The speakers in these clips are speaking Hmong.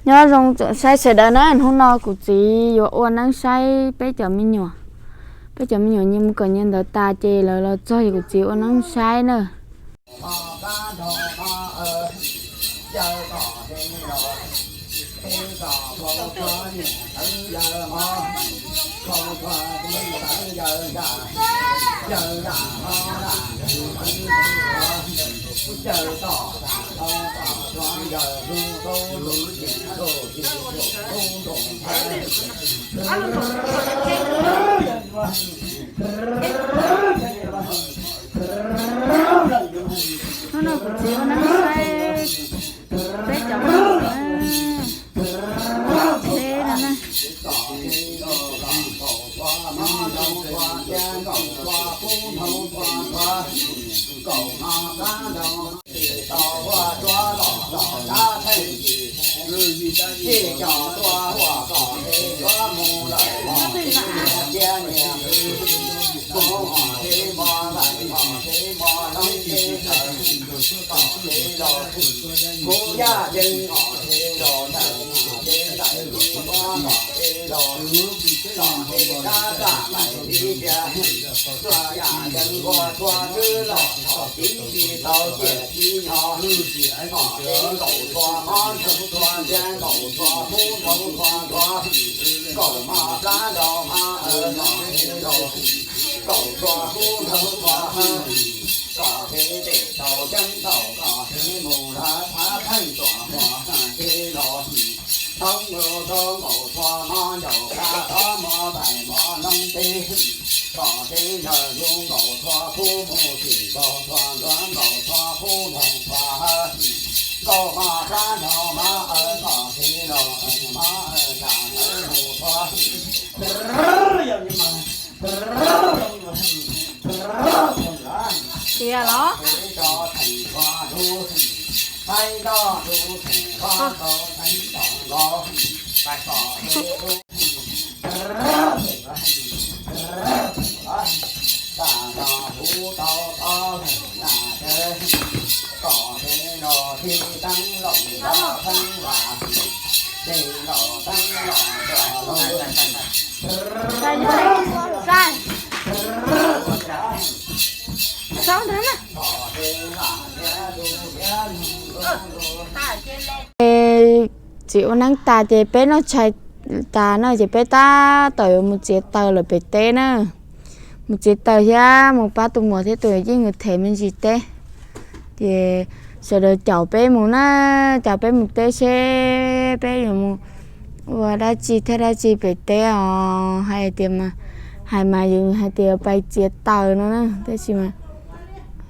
Nyob zoo tsoom saib sawv daws na, hnub no kuv txiv yuav ua neeb saib peb cov me nyuam. Peb cov me nyuam nyias mus kawm nyias ntawv tas ces lawv los txog ces kuv txiv ua neeb saib na. Hnub no kuv txiv ua neeb saib peb cov me nyuam na. Teb no na. Tias los? Txiv ua neeb tas ces peb noj tshais tas no ces peb tab tom yuav mus txiav taws lawm pem teb na. Mus txiav taws thiab mus pab tus muam thiab tus yij nkawd them me ntsis teb. Ces sawv daws caum peb mus na, caum peb mus teb seb peb yuav mus ua dab tsi thiab dab tsi pem teb os. Hais tias, hais mas yus hais tias pais txiav taws no na, tab sis mas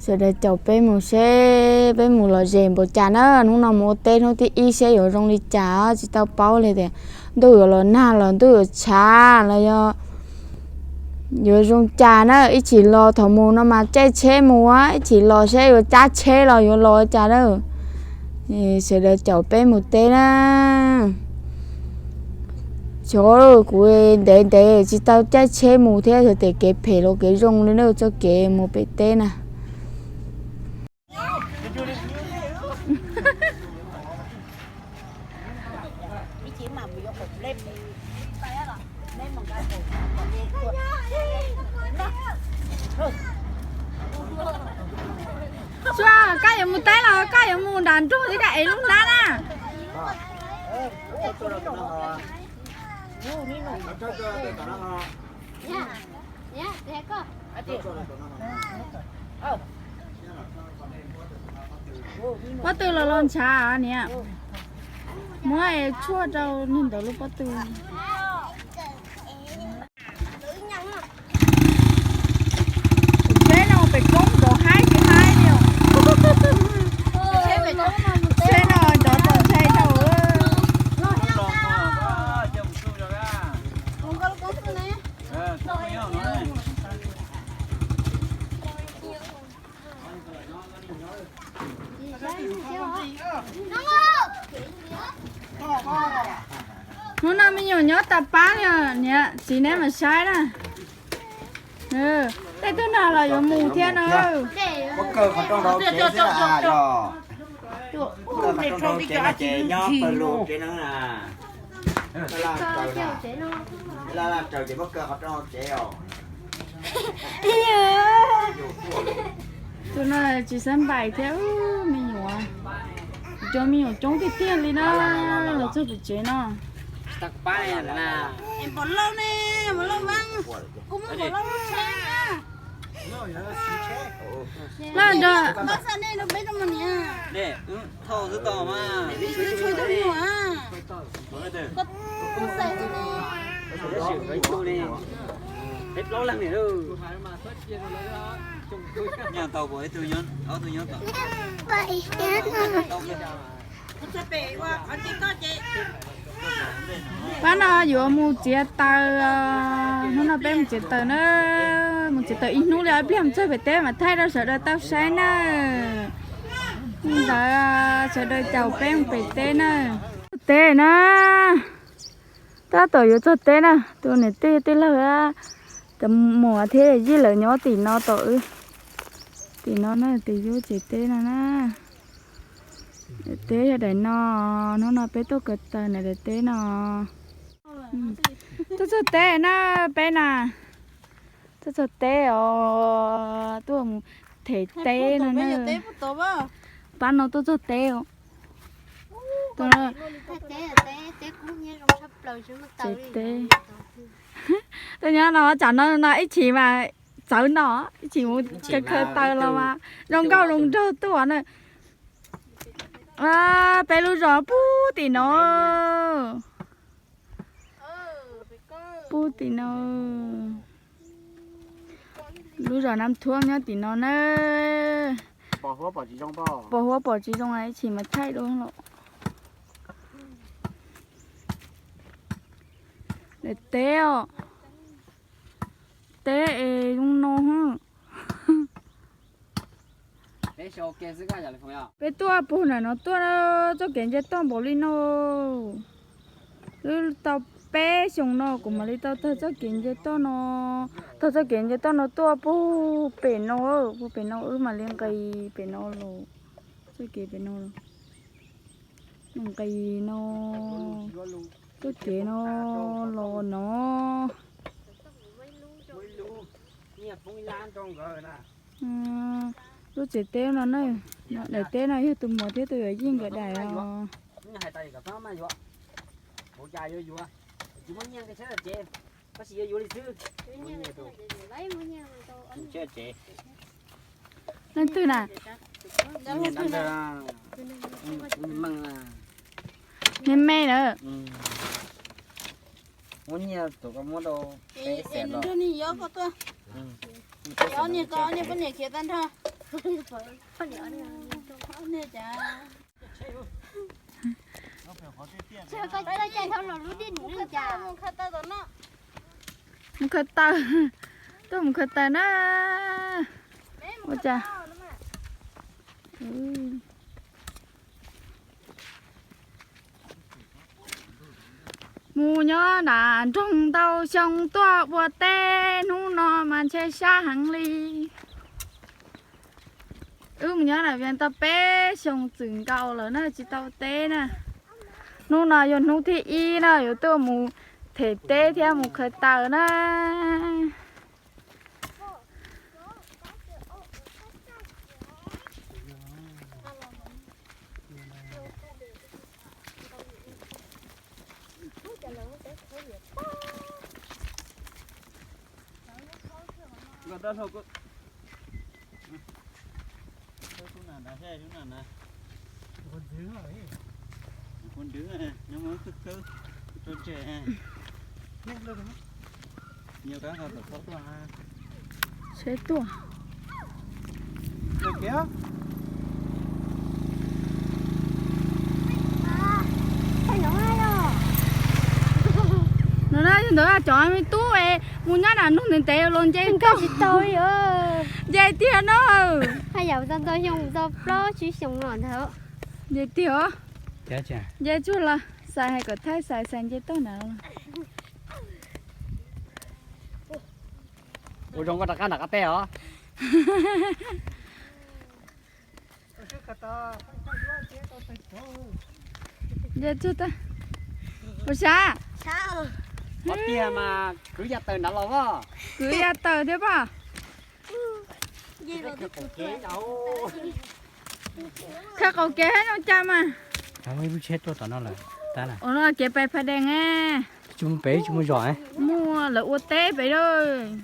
sawv daws caum peb mus seb peb mus lom zem npaum cas na. Hnub no mus ua teb hnub thib ib seb yuav zoo li cas, tsis tau paub li tias ntuj yuav los nag los ntuj yuav tshav los yog yuav zoo cas na. Ib chim los thaum mus no mas caij tsheb mus, ib chim los seb yuav cab tsheb los yuav los cas na. Sawv daws caum peb mus teb na. Xyov kuv ntev ntev tsis tau caij tsheb mus thiab, xyov tej kev phem los kev zoo li na, txoj kev mus pem teb na. Sua, koj yuav mus teb los koj yuav mus nram nroog thiab koj ev lub hnab na? Pob tw los los ntshav niam. Muab es tshuaj rau nws ntawd lub pob tw. Tsheb no pem koob nrov haib tsis haib li os. Tsheb no nrov nrov ntshai dhau. Hnub no me nyuam nyob tas pab li os niam, txiv neb mas saib na. Tej tug nag los yuav mus thiab no. Koj qhov rooj hauv tsev no ces nyob pawg lug tsev no na. Koj laj raws na, laj laj raws ces muab koj qhov rooj hauv tsev os. Tus no tsis xav npais thiab, me nyuam. Cov me nyuam coob tiag tiag li na, los txog pem tsev no. Laj nrog Pab no yuav mus txiav taws, hnub no peb mus txiav taws na, mus txiav taws ib hnub li ob pliag mus txog pem teb mas thaij rau sawv daws tau saib na. Li ntawd sawv daws caum peb mus pem teb na. Teb na, tab tom yuav txog teb na, tus niam tij tij laug, cov muam thiab yij lawv nyob tim no tom wb. Tim no na, tim yub tsev teb no na. Daim teb yog daim no, hnub no peb tuaj khaws taws na daim teb no. Tuaj txog teb na, peb na. Tuaj txog teb os, tuaj mus them teb no na. Pab no tuaj txog teb os. Tsev teb. Tuaj nyob no tsam no no ib chim mas txawv no, ib chim mus khaws taws los mas zoo nkauj zoo nraug tuaj na. Peb lub zos pub tim no. Pub tim no. Lub zos Nab Thuab nyob tim no na. Pos huab pom tsis zoo, ib chim mas thaij dua los. Daim teb os. Teb es zoo no. Peb tuaj puag nram no tuaj, txoj kev nce toj npaum li no. Wb tau peb xyoos no kuv mam li tau taug txoj kev nce toj no, taug txoj kev nce toj no tuaj puag pem no, puag pem no wb mam li nqis pem no los, txoj kev pem no los, nqis no, txoj kev no los no. Lub tsev teb no na, daim teb no yog tus muam thiab tus yawm yij nkawd daim os. Leej twg na? Me me na. Mus khaws taws, tuaj mus khaws taws na. Ua cas mus nyob nram nroog ntau xyoo tuaj ua teb, hnub no mas ntshe sab heev li. Wb mus nyob nram Vias tau peb xyoo txwm nkaus lawm na tsis tau teb na. Hnub no yog hnub thib ib na yuav tuaj mus them teb thiab mus khaws taws na. Seb tuaj. No na yog ntawd cov me tub es mus nyob nram nroog ntev ntev los nce tsis tau li. Nce tiag no. Haj yam tau ntau xyoo, tau plaub tsib xyoo no ntag. Nce tiag os. Nce tsuag los xais hais kom thaij xais xais nce toj nrad. Ua zoo koj rov qab nram qab teb os. Ua sav. Ob tiag mas kwv ya taws nrad los as. Kwv ya taws thiab pom. Khawb qaum kev zoo cas mas. Ua no kev pais Phaj Dees. Tsis mus pem, tsis mus zos. Muaj lawv ua teb pem lawm.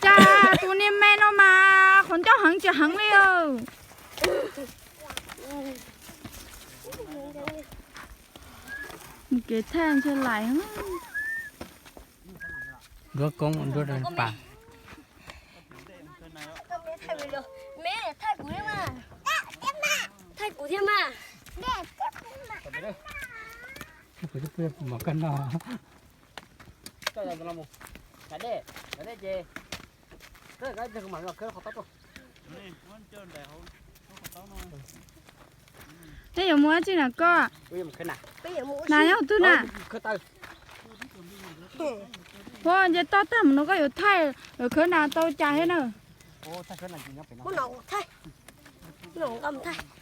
Cas tus niag me no mas qhov ncauj heev tsis heev li. Mus kev thaij ntshe lais. Nruab koob nruab pas. Thaij kuv thiab mas. Thaij kuv thiab mas. Thaij kuv thiab mas koj no. Peb yuav mus dab tsi na koj? Na nyob twg na? Ua nce toj tag mus no koj yuav thaij, yuav khawb nas tau cas thiab na?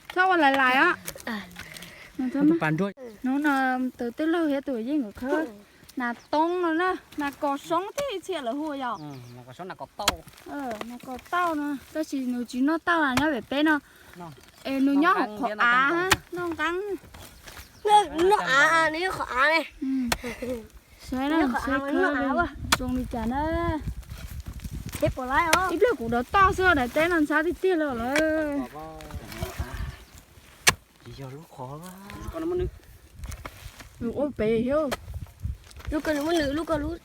Txhob ua lais lais os. Hnub no tus tij laug thiab tus yeej nkawd khawb nas toob no na, nas kos soob thiab ib txhia lawv hu yom. Nas kos tauj no, tab sis nws tsis noj tauj, nyob pem peb no. Es nws nyob hauv qhov av, noj nqeeb. Noj av, nws nyob qhov av ne. Saib na, saib khawb zoo li cas na. Ib pliag kuv dov toj xwb, daim teb no ntxhab tiag tiag li lawm. Ua pem thiab. Lub koj nws muab nws lub koj lub.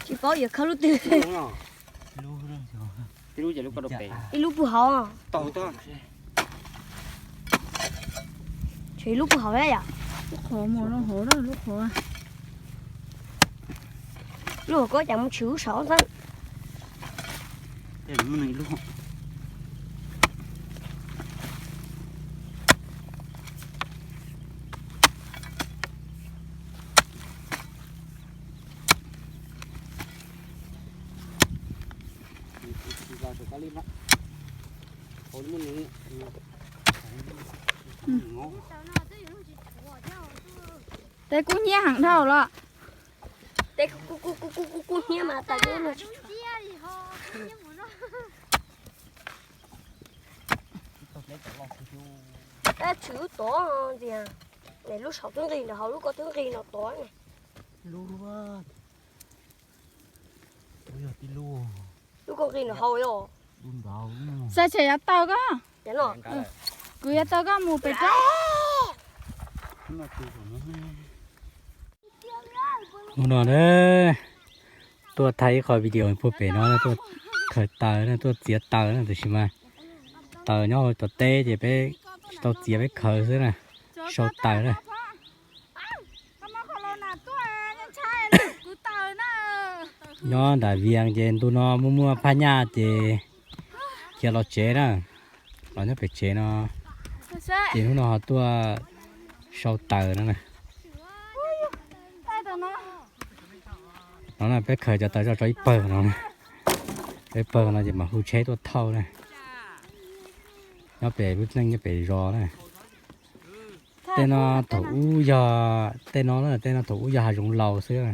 Tsis paub yuav khawb lub twg. Ib lub puag hauv. Tshuav ib lub puag hauv yom. Lub qhov mus no hauv lub qhov. Lub hauv koj cas mus tshwm lub saud xwb. Teb kub hnyiab heev dhau los. Teb kub kub kub kub hnyiab mas tas no tsis tshua. Tab tshwm lub tod ntxiag, lub saum twb nqis nram hauv, lub ko twb nqis nram tod ne. Lub ko nqis nram hauv os. Xav tshem yav taws koj. Kwv yav taws koj mus pem roob. Hnub no na, tuaj thaij ib qho video puag pem no, tuaj khaws taws na, tuaj txiav taws na, tiam sis mas taws nyob hauv tom teb ces peb tsis tau txiav, peb khaws xwb na, sau taws na. Nyob nram Vias ces ntu no muaj muaj phaj nyaj ces khiav los tsev na, los nyob pem tsev no. Ces hnub no ho tuaj sau taws no na. No na, peb khaws cov taws tso tso ib pawg no, ib pawg no ces mam hu tsheb tuaj thauj na. Nyob pem lub neej nyob pem zos na. Tej no thaum ub yog, tej no na, tej no thaum ub yog hav zoov laus xwb.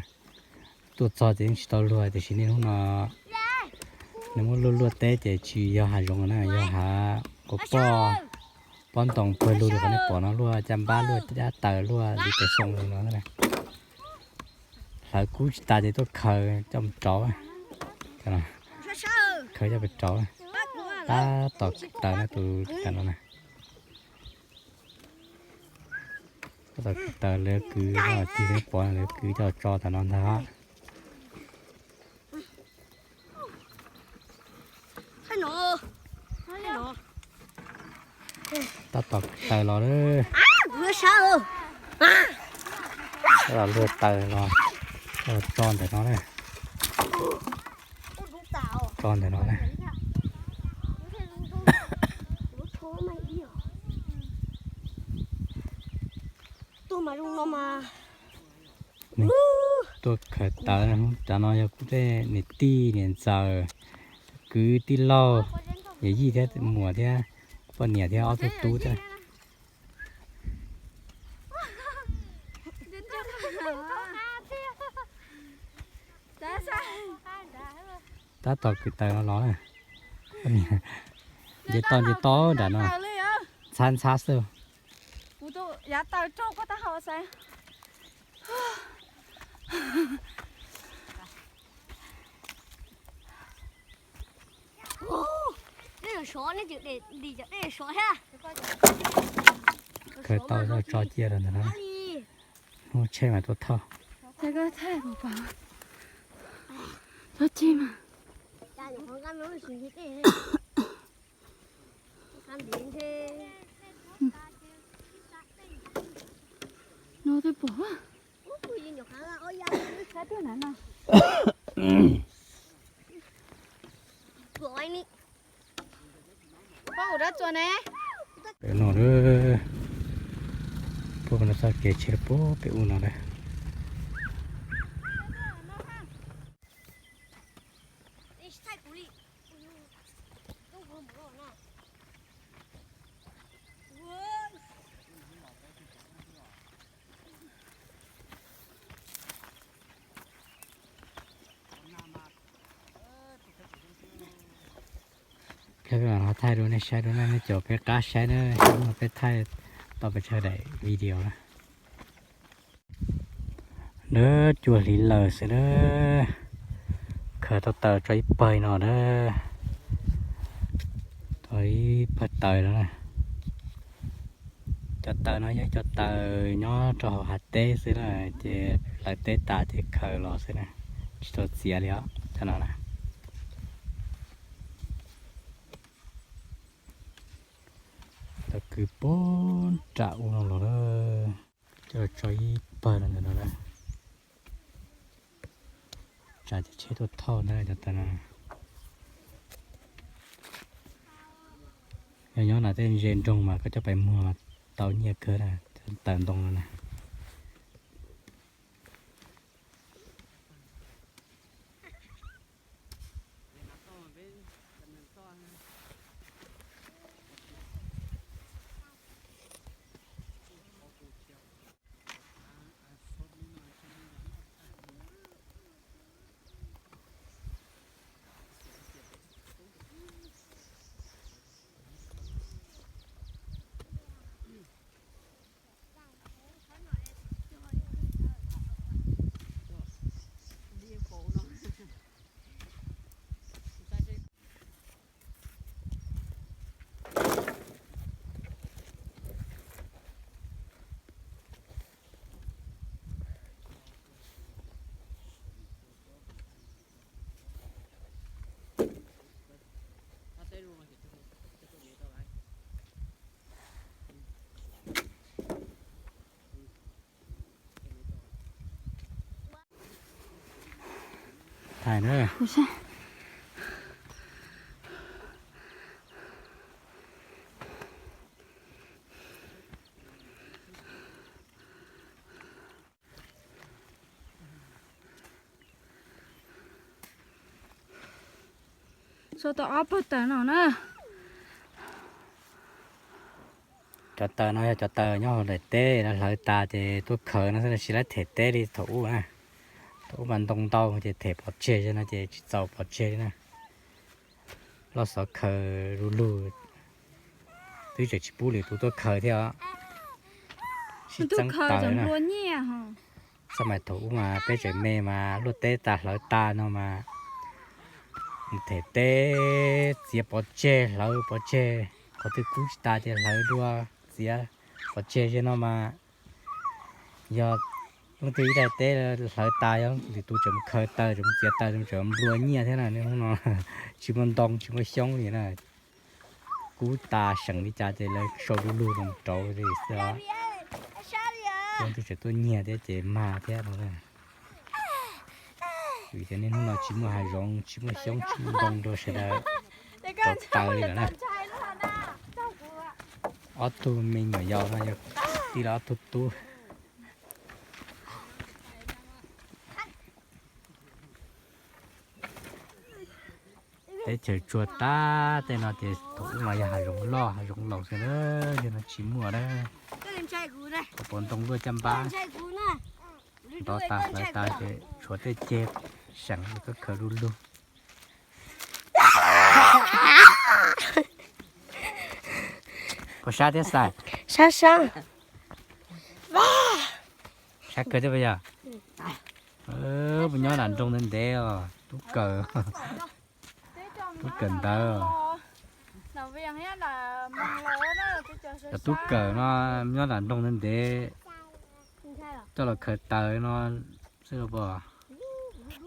Tuaj txog ces yeej tsis tau luag, tiam sis niaj hnub no nws muab luaj luaj teb ces tsis yog hav zoov na, yog hav kaus poj, pob ntoo pawg lug li qhov nej pom no, luaj caj npab, luaj dab taws, luaj li tes xoo li no. Hlawv kub tsis tas ces tuaj khaws coj mus rauv. Khaws coj mus rauv. Tab tom taws no, tus taws no na. Tab tom taws lawv kwv, tig pov lawv kwv coj tso tas no ntag. Tab tom taws los lawm. Tab tom luag taws los, tso ntawm no na. Tso ntawm no na. Tuaj khaws taws, cov no yog kuv tej niam tij niam ntxawm, kwv tij laug, yawm yij thiab muam thiab poj niam thiab ob tug tub thiab. Tab tom kwv taws no los na. Nce toj nce toj nram no, ntxhab ntxhab xwb. Khaws tau tso cia rau ntawm no, hnub tshiab mas tuaj thauj. Tso cia mas. No twb pom. Pem no, pem no txoj kev tsheb pem ub no na. Peb mam ho thaij rau nej saib dua na, nej caum peb qab saib na, no peb thaij tau pes tsawg daim video na. Dawb cuag hliv lawm xwb na, khaws tau taws tso ib pawg no na, tau ib pawg taws no na. Cov taws no yog cov taws nyob rau hauv hav teb xwb na, ces hlawv teb tas ces khaws los xwb na, tsis tau txiav li os cov no na. Taws kwv puag nram ub no los lawm, coj los tso ib pawg no ntawm no na. Tsam ces tsheb tuaj thauj ntag cov taws no. Yog nyob nram tej ntse nroog mas koj coj pais muag mas tau nyiaj kawg na, taws ntoo no na. Thaij na. Tso tau ob pawg taws no na. Cov taws no yog cov taws nyob hauv daim teb lawv hlawv tas ces tuaj khaws no xwb, tsis lawv them teb li thaum ub na. Thaum ub mas ntoo ntau ces them pov tseg xwb no ces tsis txaus pov tseg li na. Loj xov khaws du lug, twb tseem tsis pub lwm tus tuaj khaws thiab os. Sib txeeb taws na. Xab mais thaum ub mas peb tseem me mas luaj teb tas hlawv tas no mas them teb txiav pov tseg, hlawv pov tseg, qhov twg kub tsis tas ces hlawv dua txiav pov tseg ze no mas. Yog leej twg ib daim teb hlawv tas, yog lwm tus tseem mus khaws taws, tseem mus txiav taws, tseem nplua nyiaj thiab na. Niaj hnub no tsis muaj ntoo tsis muaj xyoob li na, kub tas seem li cas ces lawv sau du lug rau li xwb os. Leej twg tseem tuaj nyiag thiab ces mag thiab no. Vim tias niaj hnub no tsis muaj hav zoov tsis muaj xyoob tsis muaj ntoo rau sawv daws rauv taws li lawm na. Ob tug me nyuam yaus no yog tij laug ob tug tub. Teb chaws tsuag tag, tej no ces thaum ub mas yog hav zoov loj hav zoov laus xwb na, yog no tsis muaj na. Pom ntoo luaj caj npab. Ntov tas hlawv tas ces tshuav tej ceg seem kawg khaws du lug. Puas sab thiab xais? Sab sab. Sab kawg thiab puas yog? Puas nyob nram nroog ntev ntev os tub kawm. Tub kawm ntawv. Cov tub kawm no nyob nram nroog ntev ntev, coj los khaws taws no xwb los puas.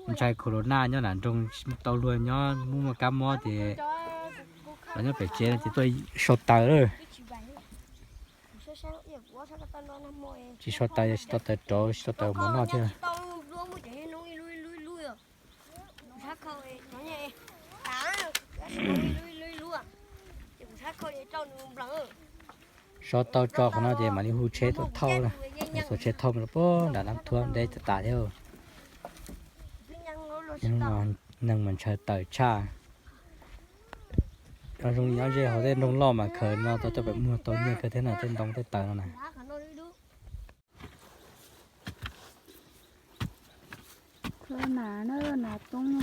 Ntshai corona nyob nram nroog tsis tau luag nyob, muaj muaj kab mob ces los nyob pem tsev no ces tuaj sau taws lawm. Tsis sau taws, tsis tau taws rauv, tsis tau taws mov noj thiab. Sau tau tso qhov no ces mam li hu tsheb tuaj thauj na. Xuas tsheb thauj los puag nram Nab Thuab deb tas tas thiab. Neeg mas ntshaw taws tshaj. Zoo nyob ze hauv tej nroog loj mas khaws no tau coj pem muag tau nyiaj kawg thiab no, tej ntoo tej taws no na. Nas na, nas toob no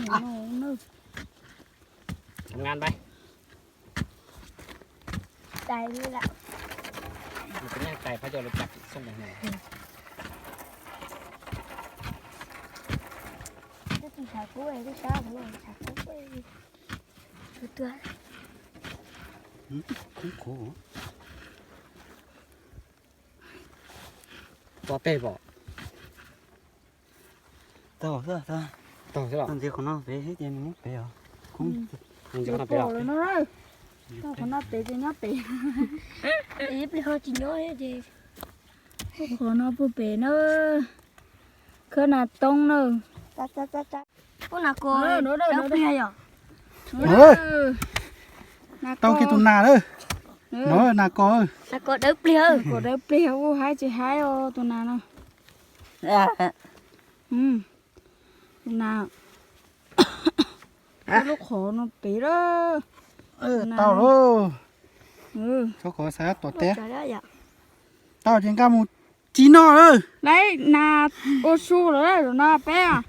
na. Pov peg pom. Tau xwb, tau xwb los. Tau ntxiv qhov no pem thiab ces nws muab pem os. Ntxiv qhov no pem los. Tau qhov no pem ces nyob pem. Ib pliag ho tsis nyob ces. Qhov no puag pem na. Khawb nas toob na. Tau kiag tus nas lawm. Nas koj, tus nas lawm. Nas koj, nas koj dawb pliag. Koj dawb pliag, ua haib tsis haib os tus nas no. Tus nas. Lub qhov no pem lawm. Tau lauj. Txhob kov xav tuam teb. Tau ces nqa mus ci noj lawm. Lawv nas ua su lawm no peb.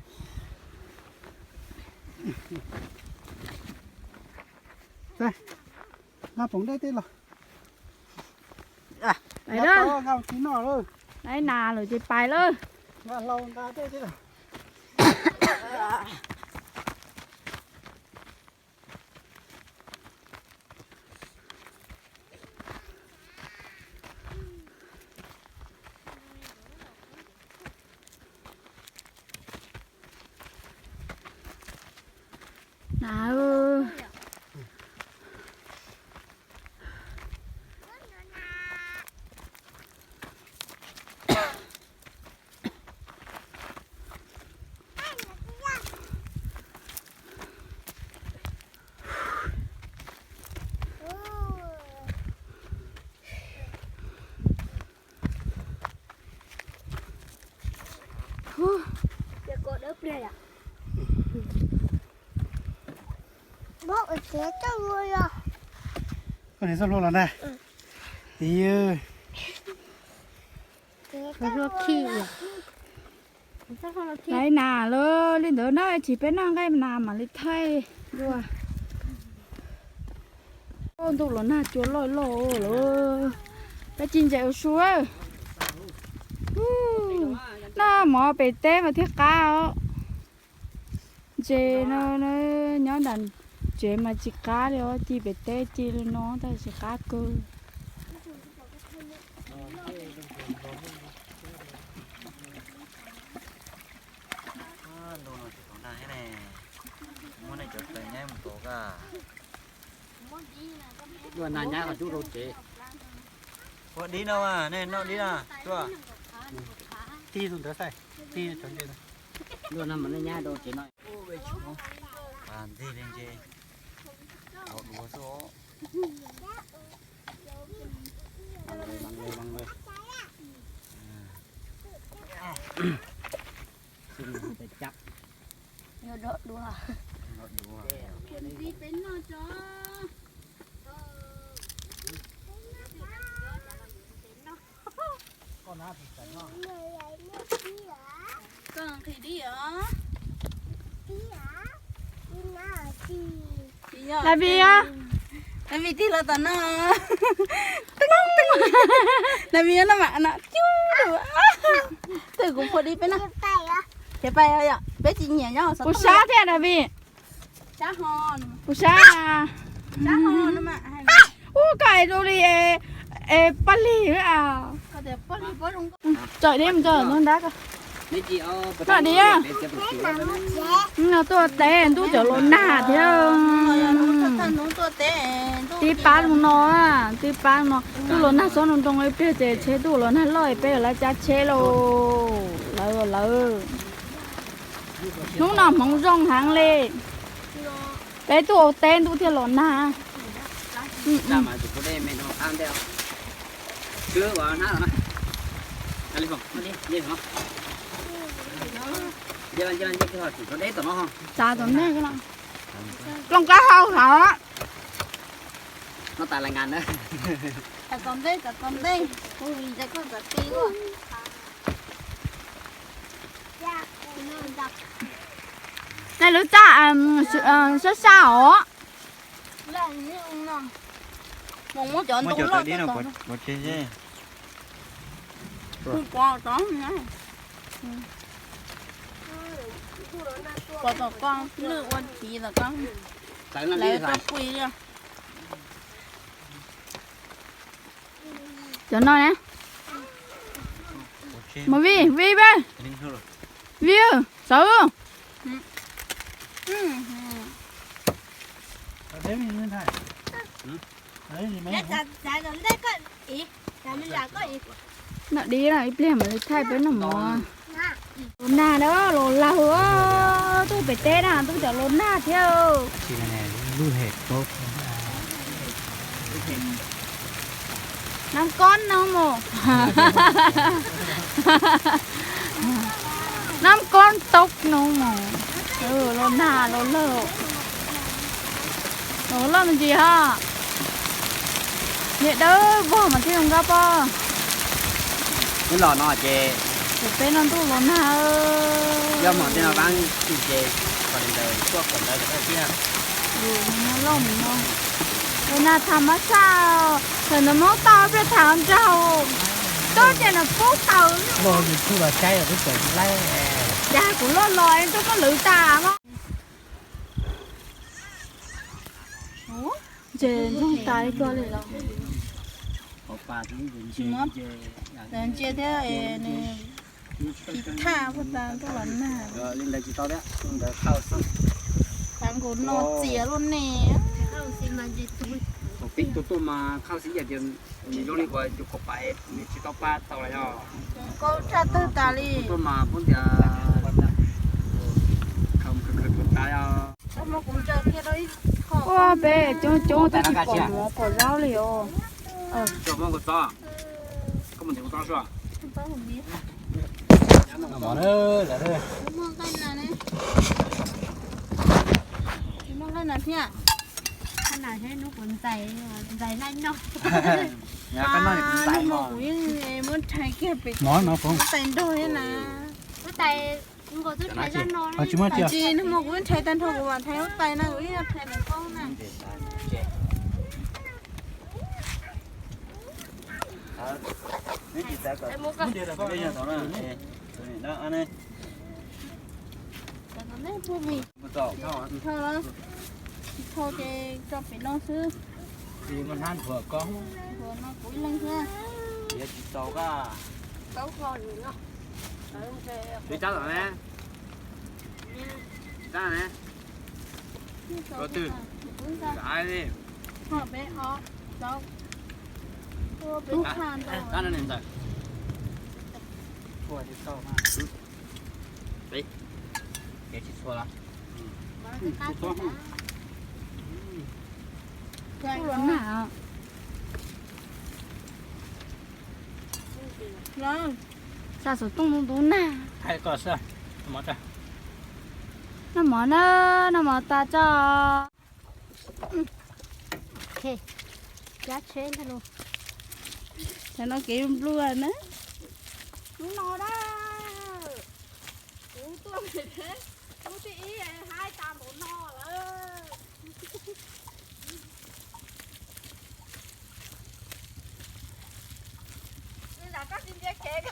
Nqa poom dej tej los. Pais lawm. Nqa ci noj lawm. Lawv nas lawm ces pais lawm. Nqa hlau nqa tej thiab. Nas. Koj niam txoj hlua los na. Laiv nas lawm li ntawd na, tsis peb noj nqaij nas mam li thaij dua. Ntuj los nag cua loj loj lawm. Peb ci ntses ua su. Noj mov pem teb mas thiaj qab os. Ntses no nyob nram tsev mas tsis qab li os, ci pem teb ci li no tab sis qab kawg. Ntuj no tsis tau nag thiab ne, muab nej cov tais nyaib mus tau koj. Ua nag nyab los cub rau tsev. Ua dib no, nej noj dib na, tuaj. Tig tus ntawd xaij, tig cov ntses. Luag no mas nej nyab rau tsev no. Ntxig li ntses, hauv duav xwb os. Koj nqhis dib os. David, David tig los tom no. David no mas no cub. Twb kuv phua dib peb no. Ces pais yom, peb tsis nyiam nyob kuv sab thiab David. Kuv sab. Ub, koj es zoo li paj lig. Tsom dib mus tso ntab ko. Tsom dib. No tuaj teb ntuj cov los nag thiab. Tib pab los no, tib pab no ntuj los nag xob nroo nroo ib pliag ces tsheb ntuj los nag loj peb yuav lawv cab tsheb lauj. Lawv lawv. Hnub no hmoov zoo heev li. Peb tuaj ua teb ntuj thiaj los nag. Txav tom ntej ko. Plooj kab hau hov. Txav tom ntej, txav tom ntej. Nai lub txaj sab sab os. Pov tom koj lwj ua txiv tom koj. Lawv tuaj pui li. Cov no ne. Mus Vij, Vij, Vij, Vij, sawv. Noj dib no ib pliag mam li thaij peb noj mov. Los nag na, los lawg, tuaj pem teb na, tuaj cov los nag thiab. Nab kob no mus. Nab kob tau no mus. Los nag los lawg. Los loj me ntsis ho. Niam dawb vog mas thiaj zoo nkauj pob. Wb los no ces kuv peb no ntuj los nag. Yog mom tej no vab ces kom ntawd tuaj kom ntawd kom thiab. Los nag tham mab saj, thaum ntawd Hmoob tau pliag tham nraug, tuaj ces nws pub taws. Dag kuv loj los es tuaj koj lwv tas mog. Ces nrog tas li koj li los. Tsis muab ntsia thiab nws tsis thaj puag ta tuaj los nag. Li ntawd tsis tau thiab, ntawd khau xwb. Tav nkaus no txias luaj ne. Peb tus tuaj mas khau xwb yam tias nws zoo li uas yus kaum pais nws tsis tau pab tau lawm yog. Nkauj tshaj tawg tas li. Tuaj mas poob tias khau khau khau tas yog. Ua peb coob coob twb tsis pom mov pom zaub li os. Koj mus ntim kuv txob, koj mus ntim kuv txob sua. Muaj nqaij nas thiab. Ntxais hnub kuv ntxais, ntxais hnub no. Hnub no kuv yeej muab rhais kiag pem huab tais nrog thiab na. Huab tais, tsis muaj, tsis, hnub no kuv yeej rhais tag nrho kuv mam rhais huab tais na, kuv yeej rhais pem huab na. Tsis thau ces tso pem no xwb. Ua no kuv ib leeg thiab. Peb ob, peb tshaj ntau. Tsis txhua los. Los nag. Los, xa xov tooj ntub ntub nag. Thaij koj xwb, mov tsa. Noj mov na, noj mov tas tso. Cab tsheb ntag lauj. Cov no kev nplua na. Hnub no na, kuv tuaj, hnub thib ib haib tas npaum no lawm. Lam koj tsis ntsia kev,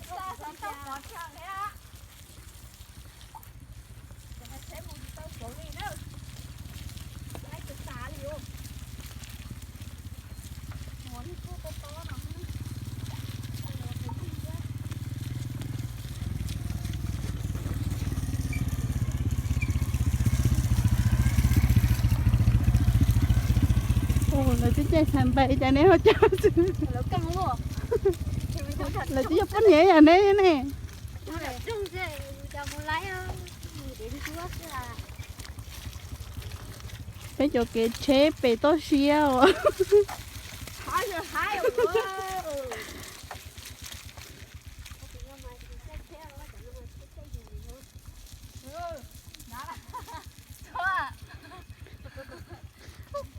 koj xov tooj pov tseg thiab. Tsheb mus tsis tau tsaus li na, laib tsis tas li os. Mov li kuj tob tob no. Ua, lawv twb caij xav npais cas neb ho coj xwb. Lawv twb yog poj niam yam neb ne. Peb cov kev tsheb pem toj siab os.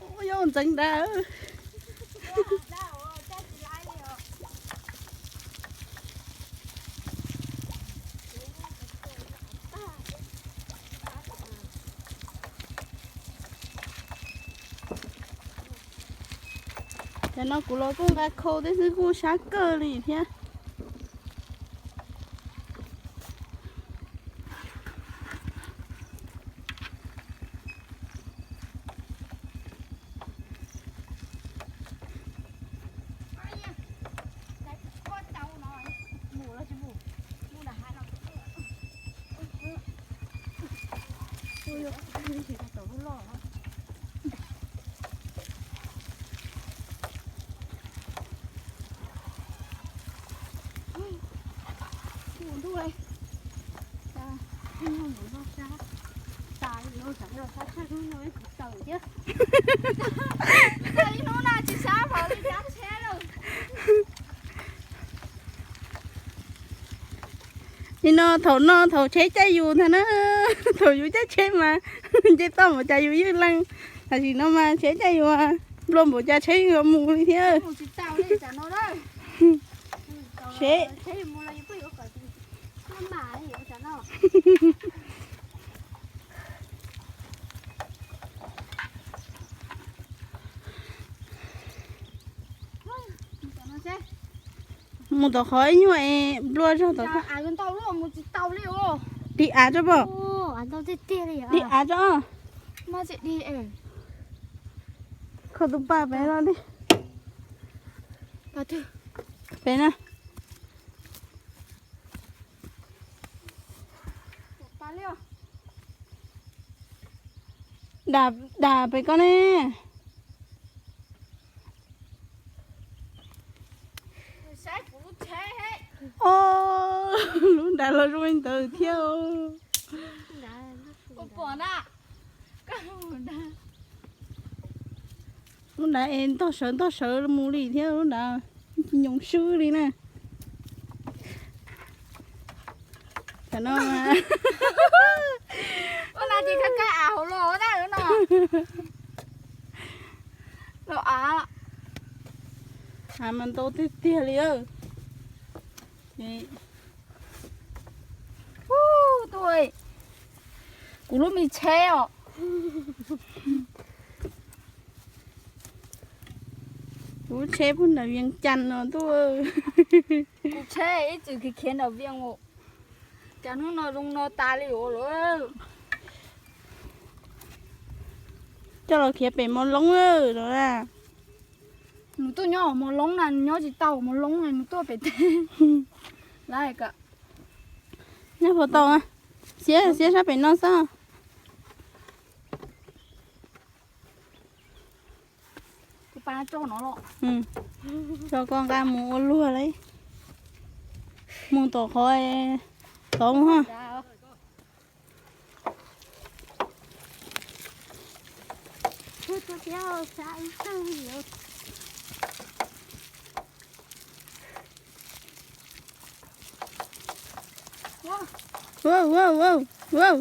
Ua, yog ntxeev nrad. Cov no kuv los kuj nqa khau thiab xwb, kuj sab kawg li thiab. Ib hnub no tsis sab pom li cab tsheb lawm. Nim no thaum no thaum tsheb caij yus ntag na, thaum yus caij tsheb mas nce toj npaum cas yus yeej lees, tam sim no mas tsheb caij yus, nplua npaum cas tsheb yuav mus li thiab. Mus tsis tau li tam no na. Seb. Mus tom qhov ib nyuag es nplua zog tom. Dim av tso pom. Dim av tso. Kho tus pa pem no li. Pem na. Dam, dam pem ko ne. Os, lub nrad los zoo li ntawd thiab. Lub nrad es ntog sawv ntog sawv mus li thiab, lub nrad nyoos swb li na. Tam no, ua no ces kab kab av hauv los na no. Los av, av mas ntau tiag tiag li. Tuaj, kuv lub me tsheb os. Kuv lub tsheb puag nram Vias Cas no tuaj. Kuv tsheb ib txwm khiav khiav nram Vias os. Cas hnub no zoo no tas li os lawm. Coj los khiav pem Mos Loob lawm los. Nws tuaj nyob Mos Loob na, nws nyob tsis tau Mos Loob na, nws tuaj pem teb. Lawm, nyob puas tau, xiab xiab sab pem no xwb. Tso koj nqa mus ua luag lauj. Mus tom qhov tod mus ha. Wow, wow, wow. Wow.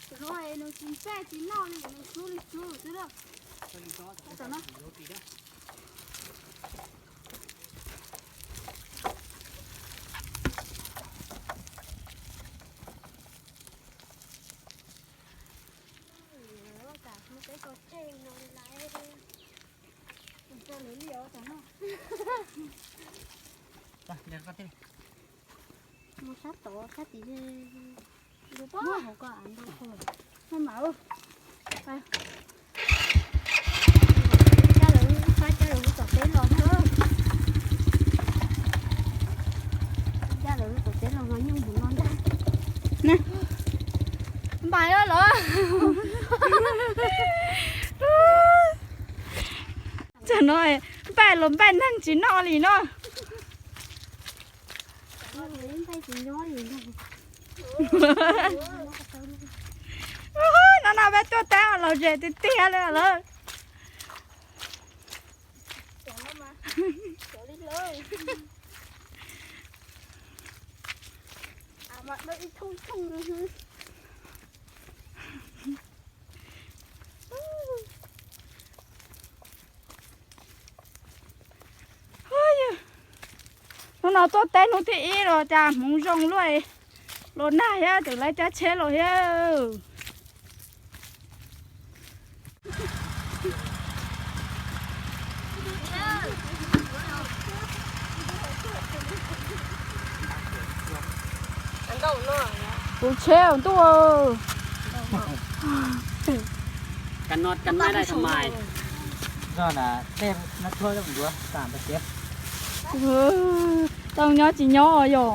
Tam no nws tsis ntsaj tsis noj li, nws xub li xub xwb na. Tam no. Mus sab tod sab tid. Mus mas, cab lawv, cab lawv tom teb los na. Cab lawv tom teb los mas nyuj mus no ntag. Npais los. Tam no npaj los npaj neeg tsis noj li no. No no peb tuaj tab los zem tiag tiag li lawm. Hnub no tuaj teb hnub thib ib los cas hmoov zoo luaj, los nag thiab tseem lawv cab tsheb los thiab. Kuv tsheb ntuj. Tau nyob tsis nyob yom?